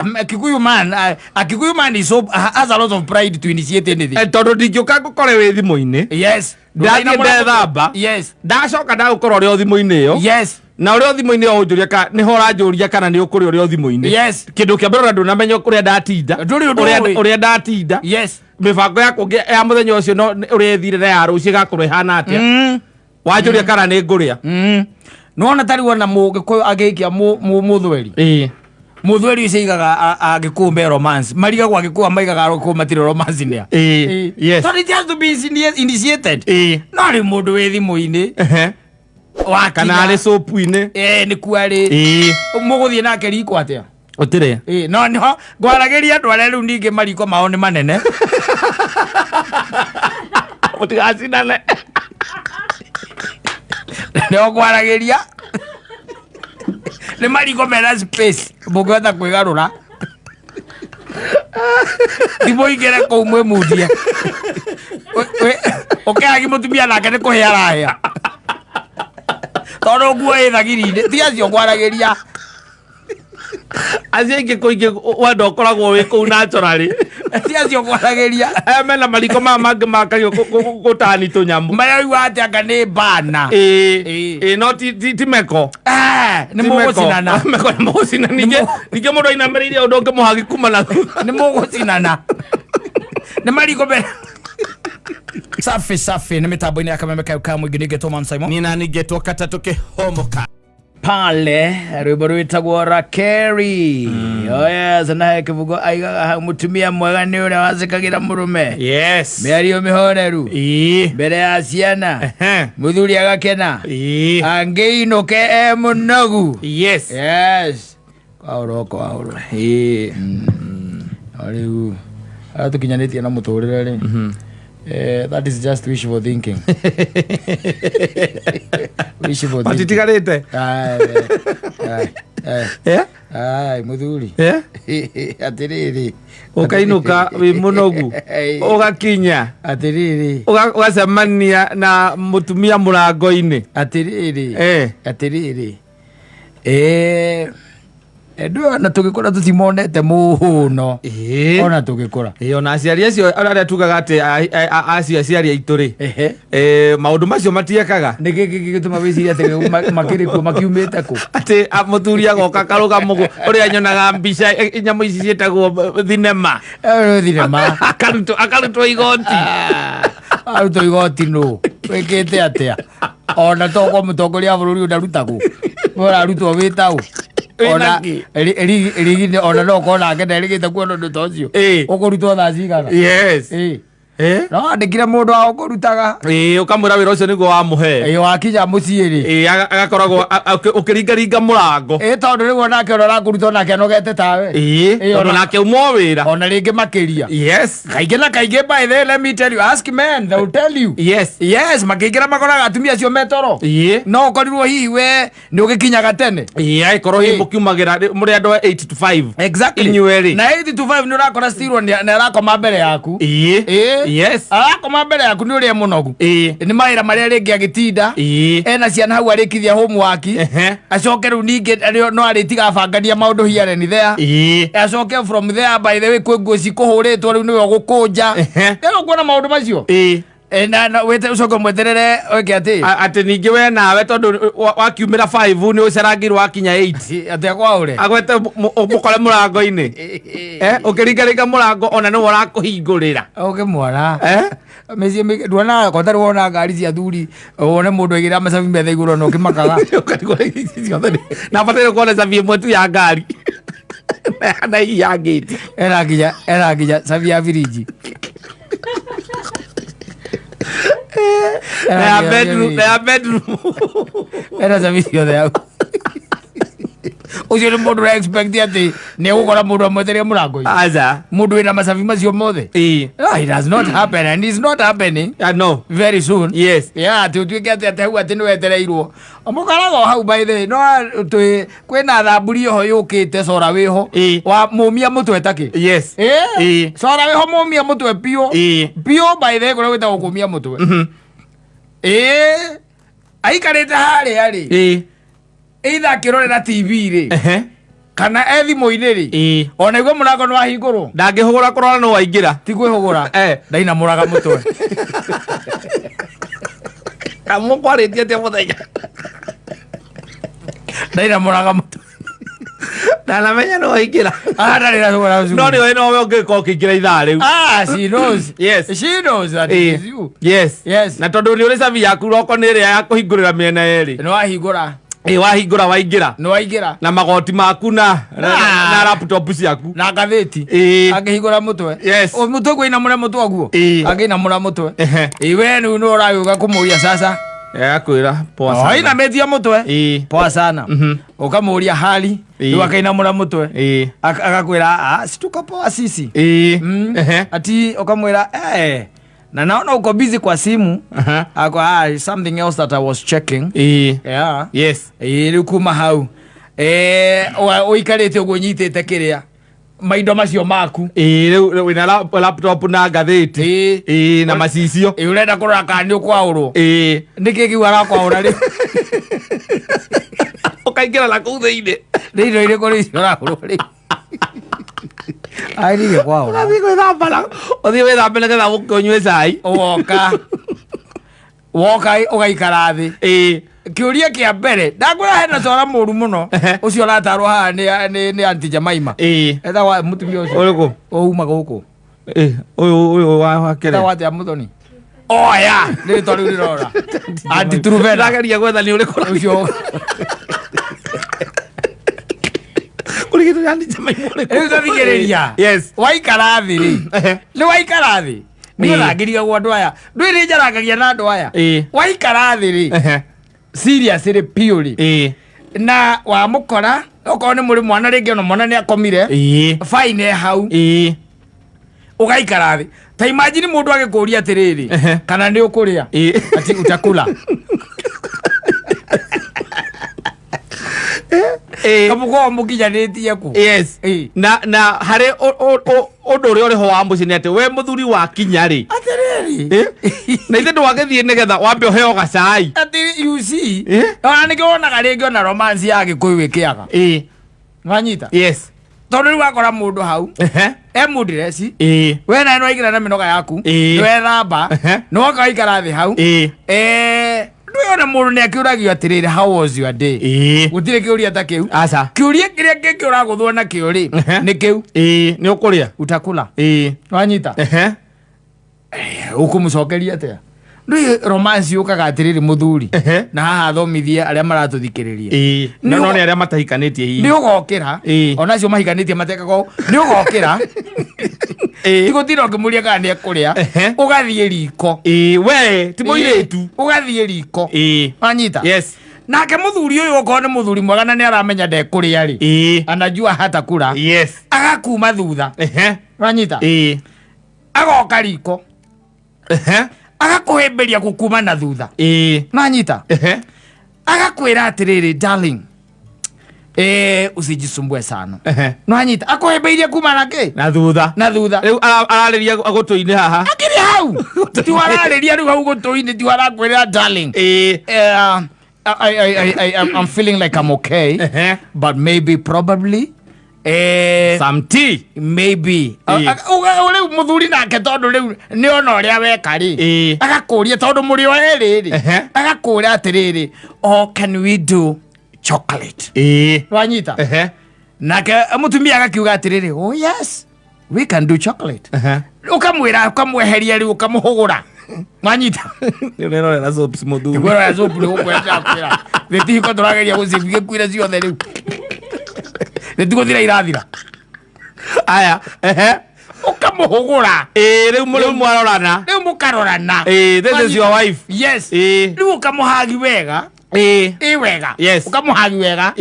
A Kikuyu man, a Kikuyu man is so, has a lot of pride to initiate anything. Tondũ ndingĩũka ngũkore wĩ thimũ-inĩ. Ndathiĩ ndethamba. Ndacoka ndagũkora ũrĩ o thimũ-inĩ ĩyo. Na ũrĩ o thimũ-inĩ ĩyo ũnjũria ka nĩho ũranjũria kana nĩ ũkũrĩa ũrĩ o thimũ-inĩ. Kĩndũ kĩa mbere ona ndũnamenya ũrĩa ndatinda. Ndũrĩ ũndũ Ũrĩa ũĩ. ũrĩa ndatinda. Mĩbango yakwa ya mũthenya ũcio no ũrĩa ĩthire na ya rũciũ ĩgakorwo ĩhana atĩa. Wanjũria kana nĩ ngũrĩa. Nĩwona tarĩu ona mũgĩkũyũ angĩhikia mũthweri. Ĩĩ. Mũthweri ũcio aigaga agĩkũyũ me romance. Marigagwo agĩkũyũ maigaga agĩkũyũ matirĩ romance nĩa. Ĩĩ. Yes. So it has to be initiated. Ĩĩ. No rĩu mũndũ wĩ thimũ-inĩ. Ehe. Wakinya. Kana arĩ soap-inĩ. Ĩĩ nĩkuo arĩ. Ĩĩ. Mũgũthiĩ nake riko atĩa? Ũtirĩ. Ĩĩ, no nĩho ngwaragĩria andũ arĩa rĩu ningĩ mariko mao nĩ manene. Mũtigacindane. Nĩho ngwaragĩria. Nĩ mariko mena space mũngĩhota kwĩgarũra. Ndimũingĩre kũu mwĩmundie. Ũkĩhagi mũtumia nake nĩ kũhĩa arahĩa. Tondũ nguo ĩ thagiri-inĩ, ti acio ngwaragĩria. Acio aingĩ kũingĩ wendo ũkoragwo wĩ kũu naturally. Ti acio ngwaragĩria. Aya mena mariko maya mangĩ makagio gũtani tũnyamũ. Marauga atĩ anga nĩ bana. Ĩĩ. Ĩĩ. Ĩĩ no ti meko. Nĩ Ti meko. mũgũcinana. Meko nĩ mũgũcinana. Ningĩ mũndũ ainamĩrĩire ũndũ ũngĩmũhagi kuma na thutha. Nĩ mũgũcinana. Nĩ mariko mena. Safi safi nĩ mĩtambo-inĩ ya kameme kayo ka mũingĩ ningĩ Tom Simon. Nina ningĩtwo katatũ kĩhomoka. Pale rwĩmbo rwĩtagwo Rakeri. Oh yes, na he kĩbungo aigaga hau mũtumia mwega nĩ ũrĩa wacĩkagĩra mũrũme. Yes. Mĩario mĩhoreru Ĩĩ. mbere ya ciana. Ehe. Mũthuri agakena. Ĩĩ. Angĩinũke e mũnogu. Yes. Yes. Kwaũra kwaũra. Ĩĩ. No rĩu harĩa tũkinyanĩtie na mũtũrĩre rĩ. That is just wishful thinking. Wishful thinking. Matitigarĩte. Ai, ai, ai, Eh? ai, mũthuri. Eh? Atĩrĩrĩ. Ũkainũka wĩ mũnogu. Ũgakinya. Atĩrĩrĩ. Ũgacemania na mũtumia mũrango-inĩ. Atĩrĩrĩ. Eh. Atĩrĩrĩ. Andũ ona tũgĩkũra tũtimonete mũhũno. Ĩĩ. Ona tũgĩkũra. Ĩĩ, ona aciari acio arĩa tugaga atĩ acio aciari aitũ rĩ. Ehe. Maũndũ macio matiekaga. Nĩ kĩ gĩgĩtũma wĩcirie atĩ makĩrĩ kuo makiumĩte kũ? Atĩ mũthuri agoka karũga mũgũ ũrĩa nyonaga mbica nyamũ ici ciĩtagwo thinema. Thinema. Akarutwo igoti. Arutwo igoti nũ? Wĩkĩte atĩa? Ona tokorwo mũtongoria wa bũrũri ũyũ ndarutagwo. We ũrarutwo wĩ taũ. Ona Wĩna kĩ? rigi ona no ũkorwo nake nderĩgĩte kuona ũndũ ta ũcio. Ĩĩ. Ũkũrutwo thaa cigana? Yes. Ĩĩ. Eh? No andĩkire mũndũ wa ũkũrutaga. Ĩĩ, ũkamwĩra wĩra ũcio nĩguo wamũhe. Ĩĩ wakinya mũciĩ rĩ. Ĩĩ, agakoragwo ũkĩringaringa mũrango. Ĩĩ tondũ rĩu onake ũrĩa ũrakũruta onake anogete tawe. Ĩĩ, Ĩĩ, tondũ nake uma o wĩra. Ona rĩngĩ makĩria. Yes. Kaingĩ na kaingĩ by the way, let me tell you, ask men, they will tell you. Yes. Yes, makĩingĩra makoraga atumia acio metoro. Ĩĩ. No ũkorirwo hihi we nĩ ũgĩkinyaga tene. Ĩĩ, agĩkorwo hihi Ĩĩ. mũkiumagĩra mũrĩ andũ a 8 to 5. Exactly. Inyuerĩ. Na 8 to 5 nĩ ũrakora still nĩ arakoma mbere yaku. Ĩĩ. Ĩĩ. Yes. Arakoma mbere yaku nĩ ũrĩa mũnogu. Ĩĩ. Nĩ mawĩra marĩa rĩngĩ agĩtinda. Ĩĩ. Ena ciana hau arĩkithia homework. Ehe. Acoke rĩu ningĩ no arĩtiga abangania maũndũ here and there. Ĩĩ. Acoke from there by the way kwĩ nguo cikũhũrĩtwo rĩu nĩwe ũgũkũnja. Ehe. Rĩu ũkuona maũndũ macio. Ĩĩ. Na wĩte ũcoke ũmweterere wĩke atĩ. Atĩ ningĩ we nawe tondũ wakiumĩra 5 nĩ ũcerangĩirwo wakinya 8. Atĩ akwaũre. Agwete mũkore mũrango-inĩ. Ũkĩringaringa mũrango ona nĩwe ũrakũhingũrĩra. Ũkĩmuona. Eh? Mĩciĩ mĩingĩ nduonaga ko tarĩ wona ngari cia thuri wone mũndũ aigĩrĩra macabi metha igũrũ na ũkĩmakaga. Ũkarigwo ici ciothe na bataire kuona cabi ĩmwe tu ya ngari. Na hii ya ngĩti. Ena nginya cabi ya birinji. Na ya bedroom, na ya bedroom. Ena cabi ciothe hau. Ũcio nĩ mũndũ ũra expect atĩ nĩ egũkora mũndũ amwetereire mũrango-inĩ. Aca. Mũndũ wĩna macabi macio mothe. Ĩĩ. No, it does not happen and it's not happening Ah, no. very soon. Yes. Yeah, atĩ ũtuĩke atĩ atĩ hau atĩ nĩ wetereirwo. Mũkoraga o hau by the way, no twĩ kwĩna thamburi oho yũkĩte cora wĩho. Ĩĩ. Wa mũmia mũtwe takĩ. Yes. Ĩĩ. Ĩĩ. Cora wĩho mũmia mũtwe biũ. Ĩĩ. Biũ by the way kũrĩa gwĩtagwo kũmia mũtwe. Ĩĩ. Aikarĩte harĩa rĩ. Ĩĩ. Either akĩrorera TV rĩ. Ehe. Kana e thimũ-inĩ rĩ, ona igua mũrango nĩ wahingũrwo, Ndangĩhũgũra kũrora nũ waingĩra. Ti kwĩhũgũra. Ndainamũraga mũtwe. Kamũkwarĩtie atĩa mũthenya? Ndainamũraga mũtwe. Ndanamenya nũ waingĩra. Ah, ndarĩ na thogora ũcio. No nĩ ũĩ nowe ũngĩkorwo ũkĩingĩra ithaa rĩu. Ah, she knows. She knows that it is you. Na tondũ nĩ ũrĩ cabi yaku roko nĩ ĩrĩa ya kũhingũrĩra mĩena yerĩ. Nĩ wahingũra. Ĩ, wahingũra waingĩra. Nĩ waingĩra. Na magoti maku Ah. na laptop ciaku. Na ngathĩti. Akĩhingũra mũtwe. O, mũtwe gwĩinamũra mũtwe guo. Akĩinamũra mũtwe. Ĩ, we rĩu nĩ ũragĩũka kũmũria sasa. Agakwĩra poa sana. Ainamĩtie mũtwe. Poa sana. Ũkamũria hali. Rĩu akainamũra mũtwe. Agakwĩra, "Ah, si tuko poa sisi." Ati ukamwĩra, "Eh, na naona uko busy kwa simu." Akwa, "Ah, something else that I was checking." Yeah. Ĩ, rĩu kuma hau, ũikarĩte ũguo ũnyitĩte kĩrĩa maindo macio maku. Ĩ, rĩu wĩna laptop na ngathĩti. Ĩ, na macicio. Ĩ, ũrenda kũrora kana nĩ ũkwaũrwo. Nĩkĩ kĩu arakwaũra rĩu? Ũkaingĩra na kũu thĩinĩ. Nĩ indo irĩkũ rĩu icio ũraũrwo rĩu? Agĩrĩire kwaũra. Ũgathiĩ gwĩthamba ũthiĩ wĩthambe nĩgetha ũke ũnyue cai. Ũgoka woka ũgaikara thĩ. Kĩũria kĩa mbere ndakwĩra hena cora mũru mũno ũcio ũratarwo haha nĩ Aunty Jemaima. Etagwo mũtumia ũcio. Ũrĩkũ? Ũma gũkũ. Ũyũ wa kĩrĩa? Etagwo atĩa mũthoni? Oya, rĩtwa rĩu rĩrora. Aunty Truvena. Ndageria gwetha nĩ ũrĩkũ. Ũcio. Kũrigitwo nĩ Aunty Jemaima ũrĩkũ? Rĩu tathikĩrĩria. Waikara thĩ rĩ. Nĩ waikara thĩ. Niĩ rangĩria gwa andũ aya. Ndũĩ nĩ njarangagia na andũ aya. Waikara thĩ rĩ. Serious rĩ piũ rĩ. Na wamũkora okorwo nĩ mũrĩ mwana rĩngĩ ona mwana nĩ akomire. Fine e hau. Ũgaikara thĩ. Ta imagine mũndũ agĩkũria atĩrĩrĩ, kana nĩ ũkũrĩa? Ati utakula. Kamũkorwo mũkinyanĩtie kũ? Na harĩ ũndũ ũrĩa ũrĩ ho wa mũciĩ nĩ atĩ we mũthuri wakinya rĩ. Atĩrĩrĩ. Na ithe ndwagĩthiĩ nĩgetha wambe ũheo gacai. Atĩ you see. Ona nĩkĩo wonaga rĩngĩ ona romance ya Gĩkũyũ ĩkĩaga. Wanyita? Tondũ rĩu wakora mũndũ hau e mũndireci, we nawe nĩwaingĩra na mĩnoga yaku, nĩwethamba, nĩwoka waikara thĩ hau. Ndũĩ ona mũndũ nĩ akĩũragio atĩrĩrĩ, "How was your day?" Gũtirĩ kĩũria ta kĩu. Aca. Kĩũria kĩrĩa kĩngĩ ũragũthwo nakĩo rĩ, nĩ kĩu. Nĩ ũkũrĩa. Utakula. Wanyita? Ũkũmũcokeria atĩa? Ndũĩ romance yũkaga atĩrĩrĩ, mũthuri, na haha thomithie arĩa maratũthikĩrĩria. No no nĩ arĩa matahikanĩtie hihi. Nĩ ũgokĩra. Ona acio mahikanĩtie matekaga ũũ. Nĩ ũgokĩra, tigũtinda ũkĩmũria kana nĩ ekũrĩa. Ũgathiĩ riko. We ti mũirĩtu. Ũgathiĩ riko. Wanyita? Yes. Nake mũthuri ũyũ, okorwo nĩ mũthuri mwega na nĩ aramenya ndekũrĩa rĩ, anajua hatakula. Agakuma thutha. Wanyita? Agoka riko, agakũhĩmbĩria gũkuma na thutha. Nanyita? Agakwĩra atĩrĩrĩ, "Darling, usijisumbue sana." Nwanyita? Akũhĩmbĩirie kuma na kĩ? Na thutha. Na thutha. Rĩu ararĩria gũtũ-inĩ haha. Akĩrĩ hau ti wararĩria rĩu hau gũtũ-inĩ, ti warakwĩra, "Darling, I'm feeling like I'm okay, but maybe probably Some tea." Maybe." Rĩu mũthuri nake, tondũ rĩu nĩ ona ũrĩa weka rĩ, agakũria, tondũ mũrĩ o erĩ rĩ, agakũria atĩrĩrĩ, "Oh, can we do chocolate?" Wanyita? Nake mũtumia agakiuga atĩrĩrĩ, "Oh yes, we can do chocolate." Ũkamwĩra, ũkamweheria rĩu, ũkamũhũgũra. Wanyita? Nĩ ũrerorera soaps, mũthuri. Ngwĩrora soap nĩ gũkwenda kwĩra gĩtihiko tũrageria gũcigĩkuire ciothe rĩu gĩtigũthira irathira. Aya, ehe. Ũkamũhũgũra. Ĩĩ, rĩu rĩu mwarorana. Rĩu mũkarorana. Ĩĩ, this is your wife. Yes. Rĩu ũkamũhagi wega. Ĩ, wega. Ũkamũhagi wega.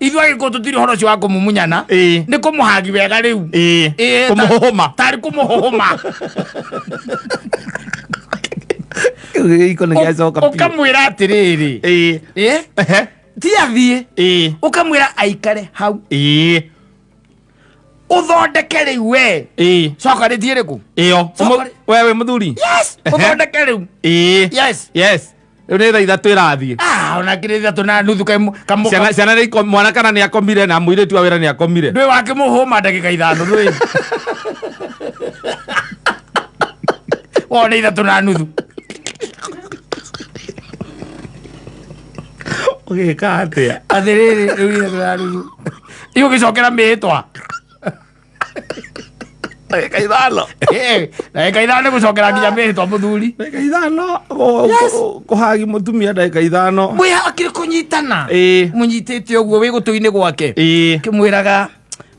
Ithuĩ agĩkũyũ tũtirĩ ũhoro ũcio wa kũmumunyana. Nĩ kũmũhagi wega rĩu. Ĩĩ, Kũmũhũhũma. Tarĩ kũmũhũhũma. Gĩiko nĩ gĩacoka biũ. Ũkamwĩra atĩrĩrĩ, ĩ, ti athiĩ, ũkamwĩra aikare hau, ũthondeke rĩu we. Coka rĩtiĩ rĩkũ? Ĩyo. Coka. We wĩ mũthuri. Yes, ũthondeke rĩu. Yes. Yes, rĩu nĩ thaa 3 ĩrathiĩ. Ah. Ah, ona kĩrĩ 3:30 kamũ Ciana nĩ mwana kana nĩ akomire na mũirĩtu wa wĩra nĩ akomire. Ndwĩ wakĩmũhũma ndagĩka 5 ndwĩ. Wona 3:30. Ũgĩka atĩa? Atĩrĩrĩ, rĩu 3:30. Igũgĩcokera mĩhĩtwa. Ndagĩka 5. Ndagĩka 5 nĩ gũcokera nginya mĩhĩtwa mũthuri. Ndagĩka 5 kũhagi mũtumia ndagĩka 5. Mwĩ hakiri kũnyitana. Ĩĩ. Mũnyitĩte ũguo wĩ gũtũ-inĩ gwake. Ĩĩ. Kĩmwĩraga,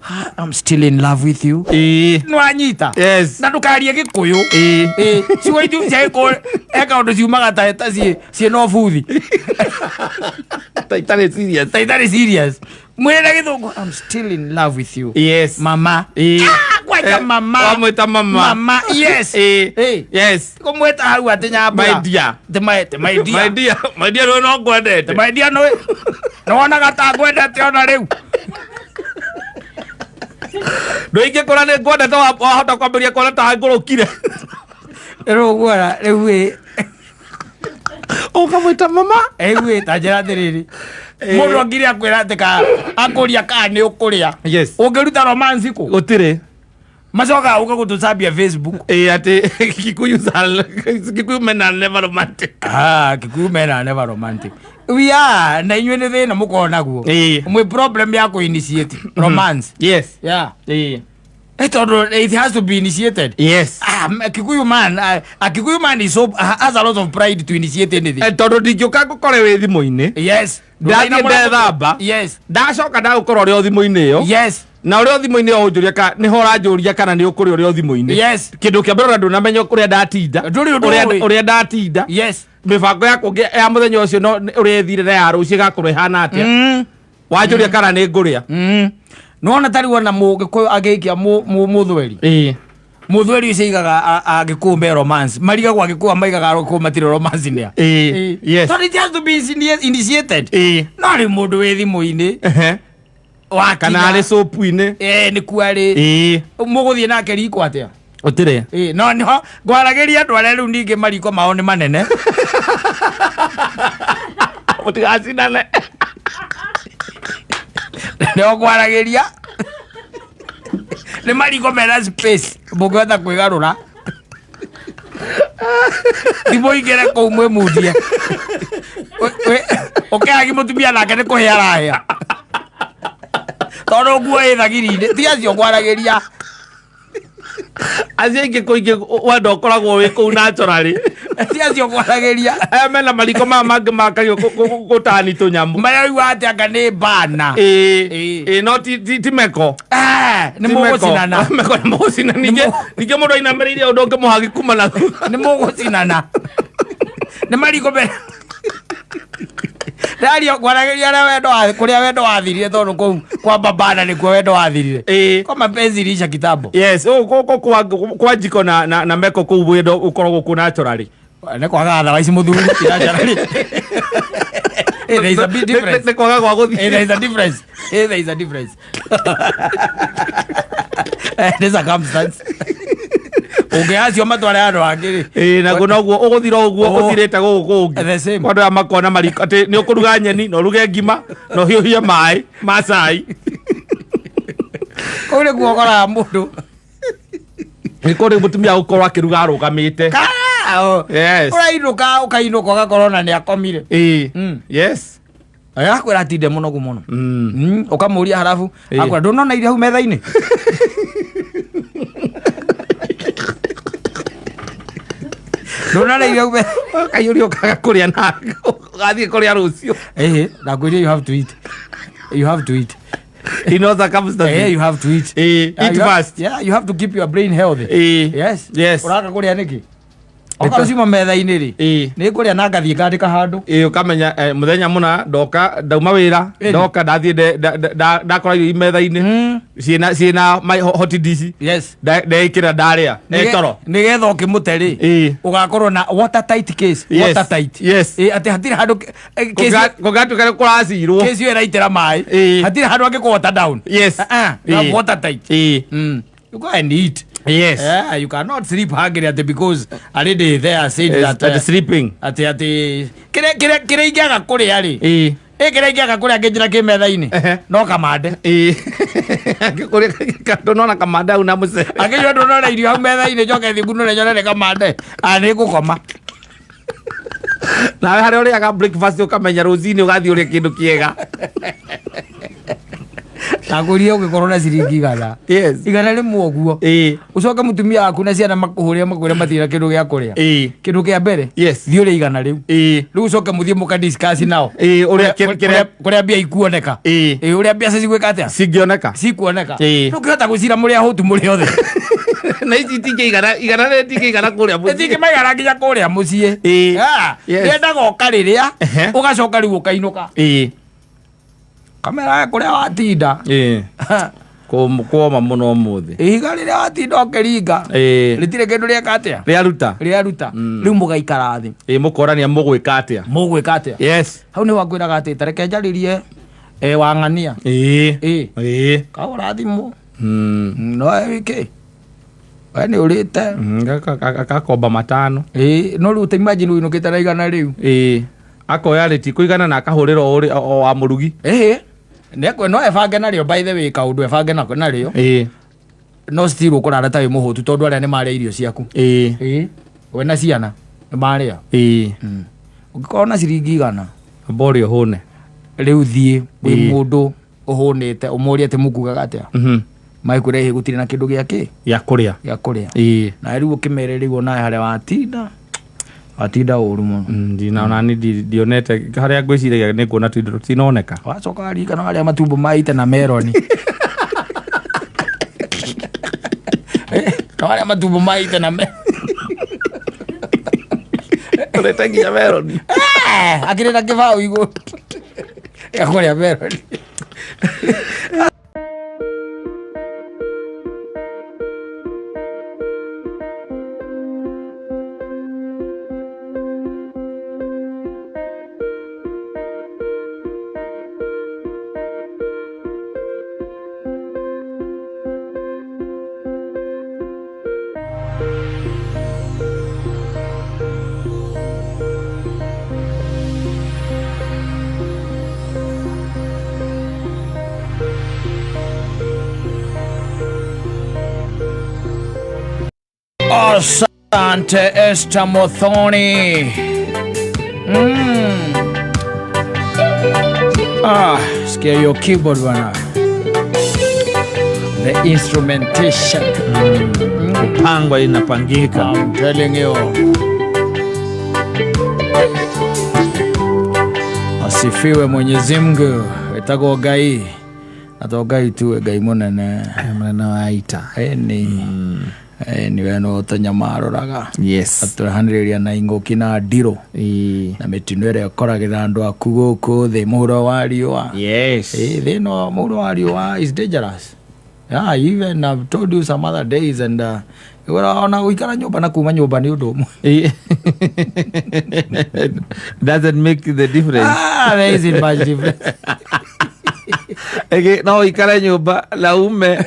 "Ah, I'm still in love with you." Ĩĩ. Nĩwanyita? Yes. Na ndũkarie Gĩkũyũ. Ĩĩ. Ĩĩ. Ciugo ithu cia Gĩkũyũ he kaũndũ ciumaga ta ciĩ na ũbuthi. Ta itarĩ serious. Ta itarĩ serious. Mwĩre na Gĩthũngũ, I'm still in love with you. Yes. Mama. Ĩĩ. Ah, kwanja mama. Wamwĩta mama. Mama, yes. Ĩĩ. Ĩĩ. Yes. Kũmwĩta hau atĩ nyambura. My dear. Te my, te my dear. My dear, my dear, no ngwendete. Te my dear, no. Nĩwonaga ta ngwendete ona rĩu. Ndũingĩkora nĩ ngwendete wahota kwambĩrĩria kuona ta ngũrũkire. Rĩu ũguona, rĩu ĩ. Ũkamwĩta mama. Rĩu ĩ, ta njĩra atĩrĩrĩ. Mũndũ angire akwĩra atĩ ka akũria kana nĩ ũkũrĩa. Yes. Ũngĩruta romance kũ? Gũtirĩ. Macokaga ũka gũtũcambia Facebook. Ĩĩ, atĩ Kikuyu men are never romantic. Ah, Kikuyu men are never romantic. We are, na inyuĩ nĩ thĩna mũkoragwo naguo. Ĩĩ. Mwĩ problem ya kũ initiate romance. Yes. Yeah. Ĩĩ. Tondũ it has to be initiated. Yes. Kikuyu man, a Kikuyu man is so, has a lot of pride to initiate anything. Tondũ ndingĩũka ngũkore wĩ thimũ-inĩ. Yes. Ndathiĩ ndethamba. Yes. Ndacoka ndagũkora ũrĩ o thimũ-inĩ ĩyo. Yes. Na ũrĩ o thimũ-inĩ ĩyo ũnjũria ka nĩho ũranjũria kana nĩ ũkũrĩa ũrĩ o thimũ-inĩ. Yes. Kĩndũ kĩa mbere ona ndũnamenya kũrĩa ndatinda. Ndũrĩ ũndũ ũĩ. Ũrĩa ndatinda. Yes. Mĩbango yakwa ya mũthenya ũcio no ũrĩa ĩthire na ya rũciũ ĩgakorwo ĩhana atĩa. Wanjũria kana nĩ ngũrĩa. Nĩwona ta rĩu ona Mũgĩkũyũ angĩhikia mũthweri. Ĩĩ. Mũthweri ũcio aigaga Agĩkũyũ me romance. Marigagwo Agĩkũyũ maigaga Agĩkũyũ matirĩ romance nĩa. Ĩĩ. Yes. Tondũ it has to be initiated. Ĩĩ. No rĩu mũndũ wĩ thimũ-inĩ. Ehe. Wakinya. Kana arĩ soap-inĩ. Ĩĩ, nĩkuo arĩ. Ĩĩ. Mũgũthiĩ nake riko atĩa? Gũtirĩ. Ĩĩ, no nĩho ngwaragĩria andũ arĩa rĩu ningĩ mariko mao nĩ manene. Mũtigacinane. Nĩho ngwaragĩria. Nĩ mariko mena space mũngĩhota kwĩgarũra. Thimũ ingĩre kũu mwĩmundie. Ũkĩhagi mũtumia nake nĩ kũhĩa arahĩa. Tondũ nguo ĩ thagiri-inĩ, ti acio ngwaragĩria. Acio aingĩ kũingĩ wendo ũkoragwo wĩ kũu naturally. Ti acio ngwaragĩria. Aya mena mariko maya mangĩ makagio gũtani tũnyamũ. Marĩa ũiguaga atĩ anga nĩ bana. Ĩĩ. Ĩĩ. Ĩĩ, no ti meko. Nĩ mũgũcinana. Meko nĩ mũgũcinana. Ningĩ mũndũ ainamĩrĩire ũndũ ũngĩmũhagi kuma na thutha. Nĩ mũgũcinana. Nĩ mariko me Ndario ngwaragĩria arĩa wendo wa kũrĩa wendo wathirire tondũ kũu kwa babana nĩkuo wendo wathirire. Ĩĩ. Kwa mapenzi ilisha kitambo. Yes, gũkũ kwa njiko na meko kũu wendo ũkoragwo kũ naturally. Nĩ kwaga thawa ici mũthuri ti naturally. Hey, there is a big difference. Nĩ kwaga gwa gũthiĩ. Hey, there is a difference. Hey, there is a difference. Nĩ circumstance. Ũngĩacio matware handũ hangĩ rĩ. Ĩĩ, naguo noguo ũgũthira ũguo Oh. ũthirĩte gũkũ kũngĩ. The same. Kwa andũ aya makona mariko atĩ nĩ ũkũruga nyeni na ũruge ngima na ũhiũhie maĩ ma cai. Kũu nĩkuo ũkoraga mũndũ. Nĩ kũrĩ mũtumia ũkorwo akĩruga arũgamĩte. Yes. Ũrainũka ũkainũka ũgakorwo na nĩ akomire. Ĩĩ. Yes. Agakwĩra atinde mũnogu mũno. Ũkamũria harabu, Ĩĩ. akwĩra ndũnona irio hau metha-inĩ. Ndũnona irio hau metha-inĩ. Ũkaiyũria ũkaga kũrĩa na ũgathiĩ kũrĩa rũciũ. Ĩĩ, ndakwĩrire you have to eat. You have to eat. In all circumstances. You have to eat. Eat fast. Yeah, you have to keep your brain healthy. Yes. Yes. Ũraka kũrĩa nĩkĩ? Okorwo ciuma metha-inĩ rĩ, Ĩĩ. nĩ ngũrĩa na ngathiĩ ngandĩka handũ. Ĩĩ, ũkamenya mũthenya mũna ndoka ndauma wĩra, Ĩni. ndoka ndathiĩ ndakora irio metha-inĩ. Ciĩna my hot dish. Yes. Ndeĩkĩra ndarĩa. Nĩ toro. Nĩgetha ũkĩmũte rĩ, Ĩĩ. ũgakorwo na watertight case. Yes. Watertight. Yes. Ĩĩ, atĩ hatirĩ handũ case Kũngĩgatuĩka nĩ kũracirwo. case ĩyo ĩraitĩra maĩ. Ĩĩ. Hatirĩ handũ angĩkũ water down. Yes. Ah, ah, you have Ĩĩ. watertight. Ĩĩ. You go and eat. Yes. Yeah, you cannot sleep hungry atĩ because a lady there said Yes, that at sleeping. atĩ atĩ kĩrĩa kĩrĩa kĩrĩa ingĩaga kũrĩa rĩ Ĩĩ. ĩ kĩrĩa ingĩaga kũrĩa ngĩnjĩra kĩ metha-inĩ Ehe. no kamande Ĩĩ. Angĩkũrĩa ndũnona kamande hau na mũcere. angĩnyua ndũnona irio hau metha-inĩ njoke thiĩ ngunũre nyone nĩ kamande a nĩ ngũkoma. Nawe harĩa ũrĩaga breakfast ũkamenya rũcinĩ ũgathiĩ ũrĩe kĩndũ kĩega. Ndakũria ũngĩkorwo na ciringi 100 100 ũguo ũcoke mũtumia waku na ciana makũhũrĩre makwĩre matirĩ na kĩndũ gĩa kũrĩa. Kĩndũ kĩa mbere thiĩ ũrĩe 100 rĩu. Rĩu ũcoke mũthiĩ mũka discuss nao. Ũrĩa kĩrĩa kũrĩa mbia ikuoneka. Ũrĩa mbia cigwĩka atĩa? Cingĩoneka. Cikuoneka. Ndũngĩhota gũcira mũrĩ ahũtu mũrĩ othe. Na ici itingĩigana, 100 rĩ itingĩigana kũrĩa mũciĩ. Itingĩmaigana nginya kũrĩa mũciĩ. Rĩendaga ũkarĩrĩa, ũgacoka rĩu ũkainũka. Kamera kũrĩa watinda. Kuoma mũno ũmũthĩ. Ihiga rĩrĩa watinda ũkĩringa. Rĩtirĩ kĩndũ rĩeka atĩa? Rĩaruta. Rĩaruta. Rĩu mũgaikara thĩ. Mũkorania mũgwĩka atĩa? Mũgwĩka atĩa? Yes. Hau nĩho ngwĩraga atĩ tareke njarĩrie wang'ania. Kahũra thimũ. No wĩkĩ? We nĩ ũrĩte. Akakomba 5. No rĩu ta imagine ũinũkĩte na 100 rĩu. Akoya rĩti kũigana na akahũrĩra o wa mũrugi. No ebange narĩo by the way kaũndũ ebange narĩo. No still ũkũrara ta wĩ mũhũtu tondũ arĩa nĩ marĩa irio ciaku. We na ciana nĩ marĩa. Ũngĩkorwo na ciringi 100. Amba ũrĩe ũhũne. Rĩu thiĩ kwĩ mũndũ ũhũnĩte ũmũrie atĩ mũkugaga atĩa. Magĩkwĩra ĩhĩ gũtirĩ na kĩndũ gĩa kĩ? Gĩa kũrĩa. Gĩa kũrĩa. Na rĩu ũkĩmere rĩu onawe harĩa watinda. Watinda ũru mũno. Ndina ona ni ndionete harĩa ngwĩciragia nĩ nguona tuindo tũtinoneka. Wacoka waririkana harĩa matumbo maite na meroni. No harĩa matumbo maite na meroni. Ũrete nginya meroni. Akĩrĩ na kĩbaũ igũrũ. Gĩa kũrĩa meroni. Asante Esther Muthoni. Sikia hiyo keyboard bwana. The instrumentation. Kupangwa inapangika. I'm telling you. Asifiwe Mwenyezi Mungu. Etagwo Ngai. Na to Ngai tu, Ngai munene. Munene wa ita. Eni. Ni we no tũnyamaroraga. Yes. Atũrehanĩrĩria na ingũki na ndirũ. Na mĩtino ĩrĩa ĩkoragĩra andũ aku gũkũ thĩ mũhuro wa riũa. Yes. Thĩ ĩno mũhuro wa riũa is dangerous. Yeah, even I've told you some other days and ona gũikara nyũmba na kuma nyũmba nĩ ũndũ ũmwe. Doesn't make the difference. There isn't much difference. Ege, no ikare nyũmba na ume.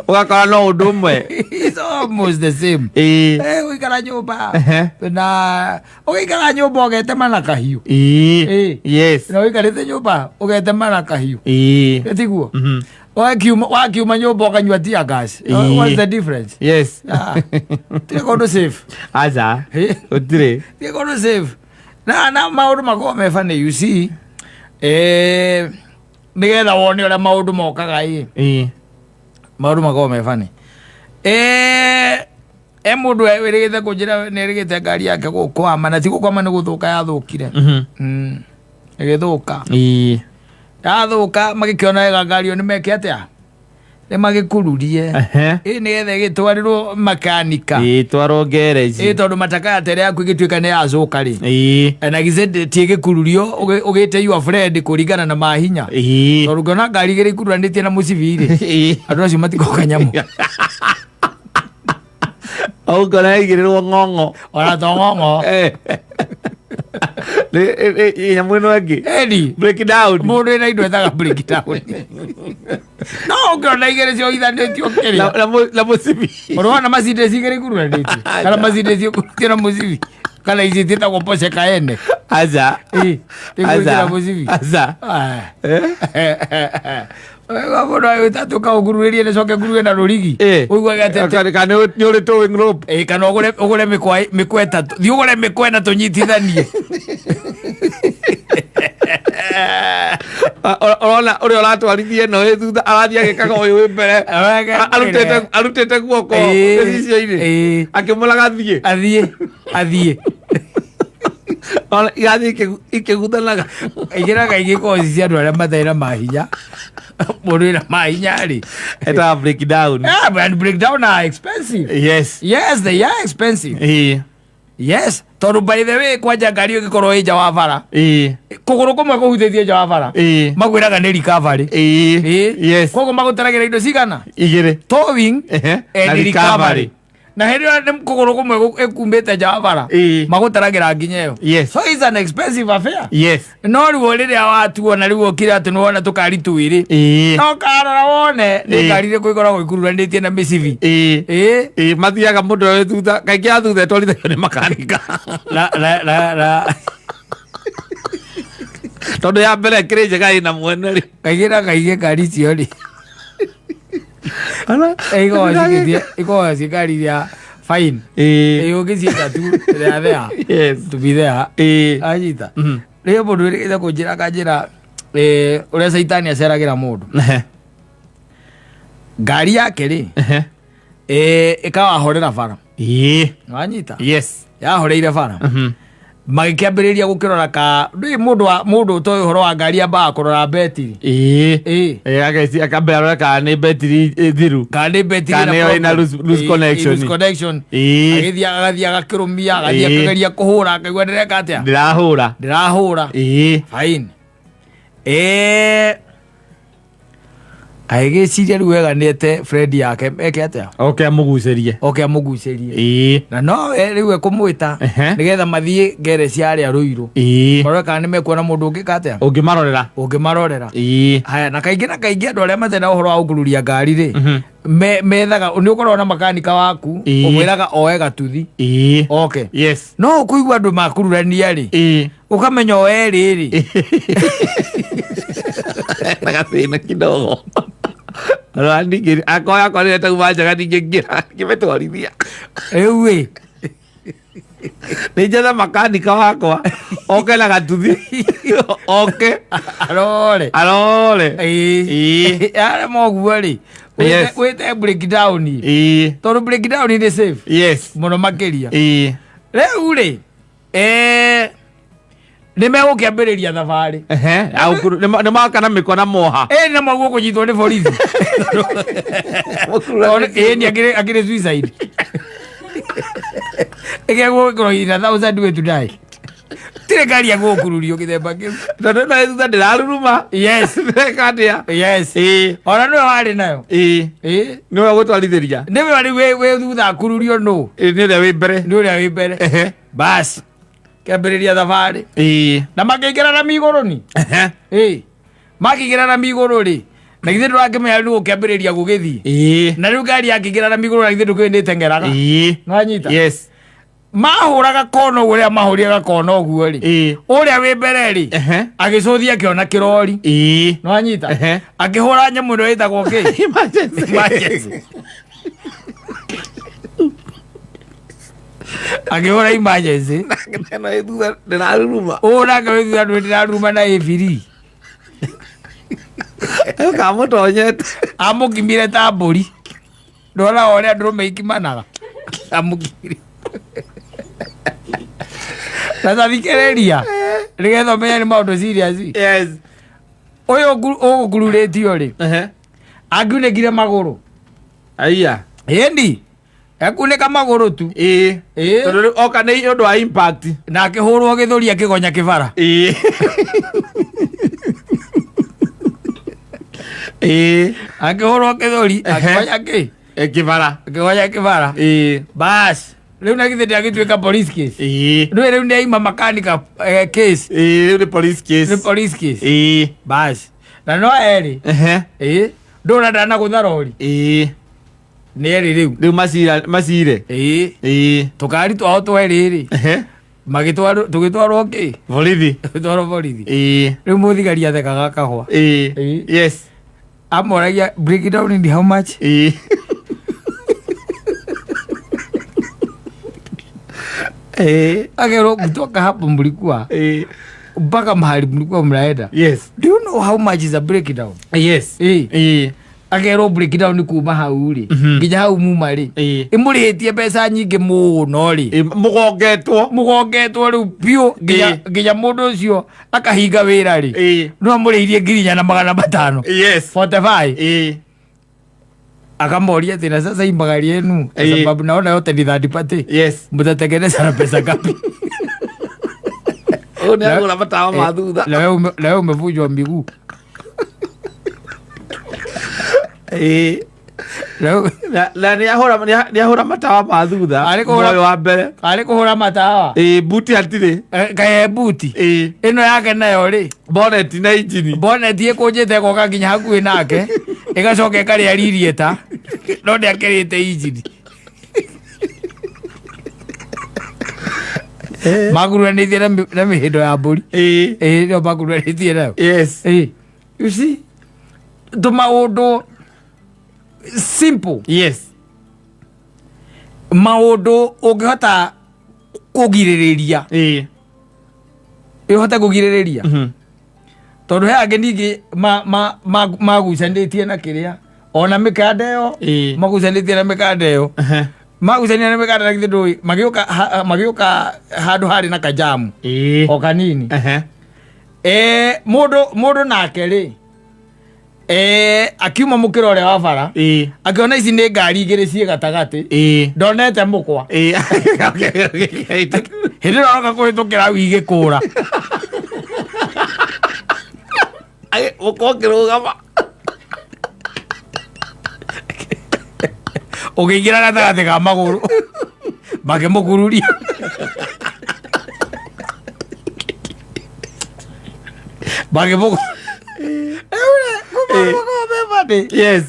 Ũgakora no ũndũ ũmwe. It's almost the same. Ũikara nyũmba. Na ũgĩikara nyũmba ũgetema na kahiũ. Yes. Na ũikarĩte nyũmba ũgetema na kahiũ. Tiguo? Wakiuma nyũmba ũkanyua tear gas. What's the difference? Yes. Tirĩ kũndũ safe. Aca. Gũtirĩ. Tirĩ kũndũ safe. Na maũndũ makoragwo me funny, you see. Nĩgetha wone ũrĩa maũndũ mokaga ĩ. Maũndũ makoragwo me funny. Mũndũ wĩrĩgĩte kũnjĩra nĩ erĩgĩte ngari yake gũkwama, na ti gũkwama nĩ gũthũka yathũkire. Ĩgĩthũka. Yathũka magĩkĩona wega ngari ĩyo nĩ meke atĩa? Nĩ magĩkururie. Nĩgetha ĩgĩtwarĩrwo makanika. Twarwo garage. Tondũ matakaya tere yaku ĩgĩtuĩka nĩ yathũka rĩ. Na githĩ ti ĩgĩkururio, ũgĩte your friend kũringana na mahinya. Tondũ ũngĩona ngari igĩrĩ ikururanĩtie na mũcibi rĩ, andũ acio matigoka nyamũ. Ũngona ĩigĩrĩrwo ng'ong'o. Ona to ng'ong'o. Nyamũ ĩno ĩngĩ. Eni. Break down. Mũndũ wĩna indo etaga break down. No ũngĩona igĩrĩ cioithanĩtio kĩrĩa. Na mũcibi. Ũrona Mercedes igĩrĩ ikururanĩtio kana Mercedes ĩkururanĩtio na mũcibi kana ici ciĩtagwo Porsche Cayenne. Aca. Ĩ, ĩkururanĩtio na Aca. mũcibi. Aca. Ah. Wega mũndũ agĩta tũkaũkuruhĩrie nĩcoke nguruhe na rũrigi. Ĩ. Ũiguage atĩ Kana nĩ ũrĩ towing rope. Ĩ, kana ũgũre ũgũre mĩkwa mĩkwa ĩtatũ thiĩ ũgũre mĩkwa ĩna tũnyitithanie. Ũrona ũrĩa ũratwarithia ĩno ĩ thutha arathiĩ agĩkaga ũyũ wĩ mbere. Wega Arutĩte guoko Ĩ. gĩcicio-inĩ. Ĩ. Akĩmũraga thiĩ. Athiĩ athiĩ. Ona irathiĩ ikĩguthanaga. Ĩgĩraga igĩkorwo ci cia andũ arĩa matarĩ na mahinya. Mũndũ wĩna mahinya rĩ. Etaga breakdown. Yeah, but breakdown are expensive. Yes. Yes, they are expensive. Ĩ. Yes, tondũ by the way kwanja ngari ĩngĩkorwo ĩ nja wa bara. Ĩ. Kũgũrũ kũmwe kũhutĩtie nja wa bara. Ĩ. Makwĩraga nĩ recovery. Ĩ. Ĩ. Yes. Koguo magũtaragĩra indo cigana? Igĩrĩ. Towing Ehe. and Na recovery. recovery. Na hĩndĩ ĩyo nĩ kũgũrũ kũmwe ĩkumĩte nja wa bara. Ĩ. Magũtaragĩra nginya ĩyo. Yes. So it's an expensive affair. Yes. No rĩu rĩrĩa watuona rĩu ũkire atĩ nĩwona tũkari twĩrĩ. Ĩ. No karora wone nĩ Ĩ. ngari irĩkũ ikoragwo ikururanĩtie na mĩcibi. Ĩ. Ĩ. Ĩ, mathiaga mũndũ ũrĩa wĩ thutha kaingĩ ya thutha ĩtwarithagio nĩ makanika. Na na na na Tondũ ya mbere ĩkĩrĩ njega ĩna mwene rĩ. Kaingĩ na kaingĩ ngari icio rĩ. Ona- Ikoragwo cigĩthiĩ ikoragwo ciĩ ngari iria fine. Ĩ. Ĩ ũngĩciĩta tu they are there. Yes. To be there. Ĩ. Anyita. Mhm. Rĩrĩa mũndũ wĩrĩgĩte kũnjĩra akanjĩra ũrĩa caitani aceragĩra mũndũ. Ehe. Ngari yake rĩ Ehe. ĩkawahorera bara. Ĩ. Wanyita? Yes. Yahoreire bara. Mhm. Magĩkĩambĩrĩria gũkĩrora ka ndũĩ mũndũ wa mũndũ ũtoĩ ũhoro wa ngari ambaga kũrora betiri. Ĩ. Ĩ. Ĩ, ageci akambia arore kana nĩ betiri ĩ thiru. Kana nĩ betiri Kana ĩyo ĩna loose connection. Loose connection. Ĩ. Agĩthiĩ agathiĩ agakĩrũmia agathiĩ Ĩ. akĩgeria kũhũra akaigua ndĩreka atĩa? Ndĩrahũra. Ndĩrahũra. Ĩ. Fine. Agĩgĩciria rĩu wega nĩete friend yake eke atĩa? Oke amũgucĩrie. Oke amũgucĩrie. Ĩ. Na nowe rĩu ekũmwĩta Ehe. nĩgetha mathiĩ ngereci harĩa Rũirũ. Ĩ. Marore kana nĩmekuona mũndũ ũngĩka atĩa? Ũngĩmarorera. Ũngĩmarorera. Ĩ. Haya, na kaingĩ na kaingĩ andũ arĩa matarĩ na ũhoro wa gũkururia ngari rĩ, Mhm. methaga nĩ ũkoragwo na makanika waku, Ĩ. ũmwĩraga oe gatuthi. Ĩ. Oke. Yes. No ũkũigua andũ makururania rĩ, Ĩ. ũkamenya o erĩ rĩ, Na gathĩna kidogo. Rora ningĩ akorwo yakwa nĩ ĩtauma njega ningĩngĩra ngĩmĩtwarithia. Rĩu ĩ. Nĩ njethe makanika wakwa oke na gatuthi oke arore. Arore. Ĩ. Ĩ. Arema ũguo rĩ, Yes. wĩte breakdown. Ĩ. Tondũ breakdown nĩ safe. Yes. Mũno makĩria. Ĩ. Rĩu rĩ, nĩ megũkĩambĩrĩria thabarĩ. Ehe, au nĩ maka na mĩkwa na moha. Ĩ, na maguo kũnyitwo nĩ borithi. Tondũ ĩ, nĩ akĩrĩ suicide. Ĩkegwo gũkorwo ina thousand way to die. Tirĩ ngari ya gũkururio gĩthemba kĩu. Tondũ ĩno ĩ thutha ndĩraruruma. Yes. Ndĩreka atĩa? Yes. Ĩ. Ona nĩwe warĩ nayo. Ĩ. Ĩ. Nĩwe ũgũtwarithĩria. Nĩwe warĩ wĩ thutha akururio nũ? Ĩ, nĩ ũrĩa wĩ mbere. Nĩ ũrĩa wĩ mbere. Ehe. Bas. Kĩambĩrĩria thabarĩ. Ĩ. Na makĩingĩra rami igũrũ ni. Ehe. Ĩ. Makĩingĩra rami igũrũ rĩ. Na githĩ ndũrakĩmenya rĩu gũkĩambĩrĩria gũgĩthiĩ. Ĩ. Na rĩu ngari yakĩingĩra rami igũrũ na githĩ ndũkĩũĩ nĩ ĩteng'eraga. Ĩ. Nĩwanyita? Yes. Mahũraga kona ũguo rĩrĩa mahũrire gakona ũguo rĩ. Ĩ. Ũrĩa wĩ mbere rĩ. Ehe. Agĩcũthia akĩona kĩrori. Ĩ. Nĩwanyita? Ehe. Akĩhũra nyamũ ĩno ĩtagwo kĩ? Emergency. Emergency. Akĩhũra emergency. Ĩno ĩ thutha ndĩraruruma. Ũũ nake wĩ thutha ndũĩ ndĩraruruma na ĩbiri. Kamũtonyete. Amũkimire ta mbũri. Ndona ũrĩa ndũrũme ikimanaga. Amũkimire. Na tathikĩrĩria. Nĩgetha ũmenye nĩ maũndũ serious. Yes. Ũyũ ũgũkururĩtio rĩ. Ehe. Angiunĩkire magũrũ. Aya. Ĩni. Ekunĩka magũrũ tu. Ĩ. Ĩ. Tondũ rĩu oka nĩ ũndũ wa impact. Na akĩhũrwo gĩthũri akĩgonya kĩbara. Ĩ. Ĩ. Akĩhũrwo gĩthũri Ehe. akĩgonya kĩ? Ĩ, kĩbara. Akĩgonya kĩbara. Ĩ. Bas. Rĩu na githĩ ndagĩtuĩka police case. Ĩ. Rĩu rĩu nĩ aima makanika case. Ĩ, rĩu nĩ police case. Nĩ police case. Ĩ. Bas. Na no erĩ. Ehe. Ĩ. Ndũra ndanagũtha rori. Ĩĩ. Nĩ erĩ rĩu. Rĩu macira macire. Ĩĩ. Ĩĩ. Tũkari twao twerĩ rĩ. Ehe. Magĩtwarwo tũgĩtwarwo kĩ? Borithi. Tũgĩtwarwo borithi. Ĩĩ. Rĩu mũthigari athekaga kahũa. Ĩĩ. Ĩĩ. Yes. Amoragia break it down in how much? Ĩĩ. Ĩĩ. Akerwo kutoka hapo mlikuwa Ĩĩ. mpaka mahali mlikuwa mnaenda. Yes. Do you know how much is a breakdown? Yes. Ĩĩ. Ĩĩ. Akerwo breakdown kuma hau rĩ nginya hau muma rĩ Ĩĩ. ĩmũrĩhĩtie mbeca nyingĩ mũno rĩ. Ĩĩ, mũgongetwo. Mũgongetwo rĩu biũ nginya Ĩĩ. nginya mũndũ ũcio akahinga wĩra rĩ. Ĩĩ. No amũrĩhirie 4,500. Yes. 45. Ĩĩ. Akamoria tena sasa hii magari yenu kwa Ĩĩ. sababu naona yote ni third party. Yes. Mtatengeneza na pesa ngapi? Ũyũ nĩ agũra matawa ma thutha. Na wewe na wewe umevunjwa miguu. Ĩĩ. Na wewe- Na nĩ ahũra nĩ ahũra matawa ma thutha. Arĩ kũhũra- Muoyo wa mbere. Arĩ kũhũra matawa. Ĩĩ, buti hatirĩ. Kae buti. Ĩĩ. Ĩno yake nayo rĩ. Bonnet na injini. Bonnet ĩkũnjĩte ĩgoka nginya hakuhĩ nake. Ĩgacoka ĩkarĩa ririeta. No ndĩakĩrĩte injini. Makururanĩtie na mĩhĩndo ya mbũri. Ĩĩ. Ĩĩ nĩyo makururanĩtie nayo. Yes. Ĩĩ. You see? Tũmaũndũ simple. Yes. Maũndũ ũngĩhota kũgirĩrĩria. Ĩĩ. Ũhote kũgirĩrĩria. Tondũ he angĩ ningĩ magucanĩtie na kĩrĩa ona mĩkanda ĩyo. Ĩĩ. Magucanĩtie na mĩkanda ĩyo. Magucania na mĩkanda na githĩ ndũĩ magĩũka magĩũka handũ harĩ na kajamu. Ĩĩ. O kanini. Mũndũ nake rĩ akiuma mũkĩra ũrĩa wa bara. Ĩĩ. Akĩona ici nĩ ngari igĩrĩ ciĩ gatagatĩ. Ĩĩ. Ndonete mũkwa. Ĩĩ. Hĩndĩ ĩrĩa aroka kũhĩtũkĩra hau igĩkũra. Mũkwa ũkĩrũgama. Ũkĩingĩra gatagatĩ ka magũrũ. Makĩmũkururia. Makĩmũku- Yes.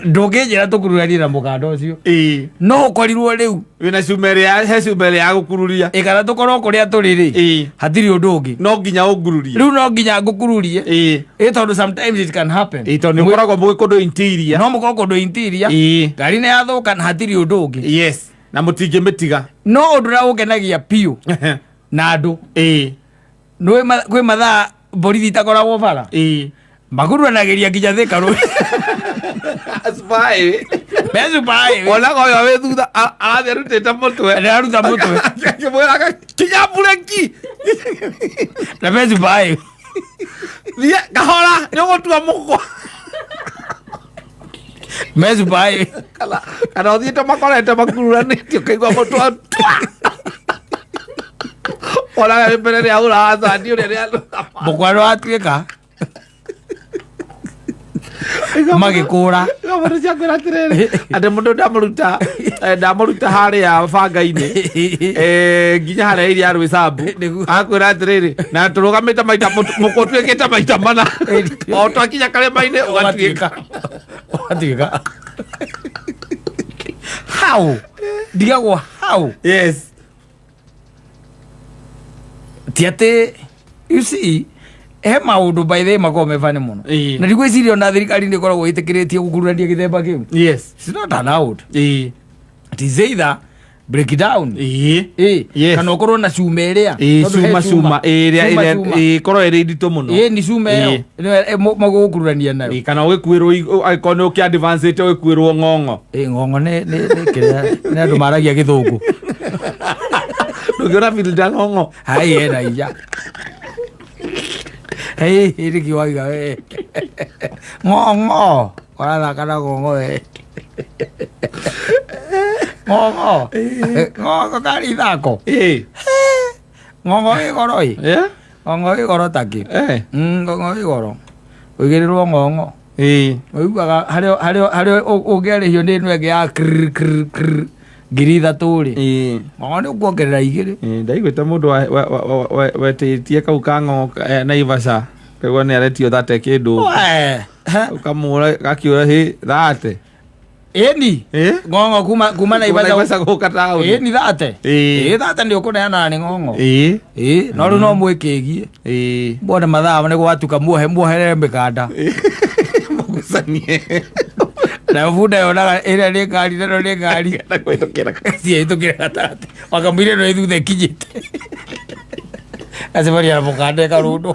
Ndũngĩnjĩra tũkururanie na mũkanda ũcio. Ĩĩ. No ũkorirwo rĩu. Wĩna cuma ĩrĩa he cuma ĩrĩa ya gũkururia. Ĩ kana tũkorwo kũrĩa tũrĩ rĩ. Ĩĩ. Hatirĩ ũndũ ũngĩ. No nginya ũngururie. Rĩu no nginya ngũkururie. Ĩĩ. Ĩ tondũ sometimes it can happen. Ĩĩ, tondũ nĩ ũkoragwo mũgĩ kũndũ interior. No mũkorwo kũndũ interior. Ĩĩ. Ngari nĩ yathũka na hatirĩ ũndũ ũngĩ. Yes. Na mũtingĩmĩtiga. No ũndũ ũrĩa ũngenagia biũ na andũ. Ĩĩ. Nĩũĩ kwĩ mathaa borithi itakoragwo bara. Ĩĩ. Makururanagĩria nginya Thika Road. Spy. Me spy. Onaga ũyũ wĩ thutha arathiĩ arutĩte mũtwe. Nĩ aruta mũtwe. Akĩmwĩraga kinya bureki. Na me spy. Thiĩ kahora nĩ ũgũtua mũkwa. Me spy. Kana ũthiĩte makorete makururanĩtie ũkaigua mũtwe twa. Onaga nĩ mbere nĩ ahũra thani ũrĩa nĩ arũgama. Mũkwa nĩ watuĩka. Magĩkũra. Mũndũ ciakwĩra atĩrĩrĩ atĩ mũndũ ndamũruta harĩa banga-inĩ nginya harĩa iria Rwĩsambu akwĩra atĩrĩrĩ na tũrũgamĩte maita mũkwa ũtuĩkĩte maita mana o twakinya karĩma-inĩ ũgatuĩka. Ũgatuĩka. How? Ndigagwo how? Yes. Ti atĩ you see he maũndũ by the way makoragwo me funny mũno. Ĩĩ. Na ndigwĩciria ona thirikari nĩ ĩkoragwo ĩtĩkĩrĩtie gũkururania gĩthemba kĩu. Yes. It's not allowed. Ĩĩ. It is either break down. Ĩĩ. Ĩĩ. Yes. Kana ũkorwo na cuma ĩrĩa. Ĩĩ, Tondũ he cuma cuma ĩrĩa Cuma, ĩrĩa cuma. ĩĩ, ĩkorwo ĩrĩ nditũ mũno. Ĩĩ, nĩ cuma ĩyo. Ĩĩ. Nĩyo, magũgũkururania nayo. Ĩĩ, kana ũgĩkuĩrwo angĩkorwo nĩ ũkĩ advance ũgĩkuĩrwo ng'ong'o. Ĩĩ, ng'ong'o nĩ kĩrĩa, nĩ andũ maragia gĩthũngũ. Ndũngĩona filter ng'ong'o. Hai, ena ija. Hei, nĩkĩ wauga we? Ng'ong'o. Ũrathaka na ng'ong'o we. Ng'ong'o. Ng'ong'o karĩ ithako. Ĩĩ. Ng'ong'o wĩ goro ĩ. Yeah? Ng'ong'o wĩ goro ta kĩ? Eh. Ng'ong'o wĩ goro. Ũigĩrĩrwo ng'ong'o. Ĩĩ. Ũiguaga harĩa ũngĩarĩhio nĩ ĩno ĩngĩ ya krr, krr, krr, 3,000 rĩ. Ĩĩ. Ng'ong'o nĩ ũkuongerera igĩrĩ. Ĩĩ, ndaiguĩte mũndũ wetĩtie kau ka ng'ong'o Naivasha. Kaigua nĩ aretio thate kĩndũ. We. Ũkamũra gakiũra hĩ thate. Ĩni. Ĩ? Ng'ong'o kuma Naivasha. Naivasha gũka taũni. Ĩni thate. Ĩ. Ĩ thate nĩ ũkũneana nĩ ng'ong'o. Ĩ. Ĩ no rĩu no mwĩkĩgie. Ĩ. Muone mathaa nĩ gwatuka muohe muoherere mĩkanda. Mũgucanie. Nayo bunda yonaga ĩrĩa nĩ ngari na ĩno nĩ ngari. Na kũhĩtũkĩra. Ciahĩtũkĩra gatagatĩ. Wakamũira ĩno ĩ thutha ĩkinyĩte. Gacemania na mũkanda ĩkarũndwo.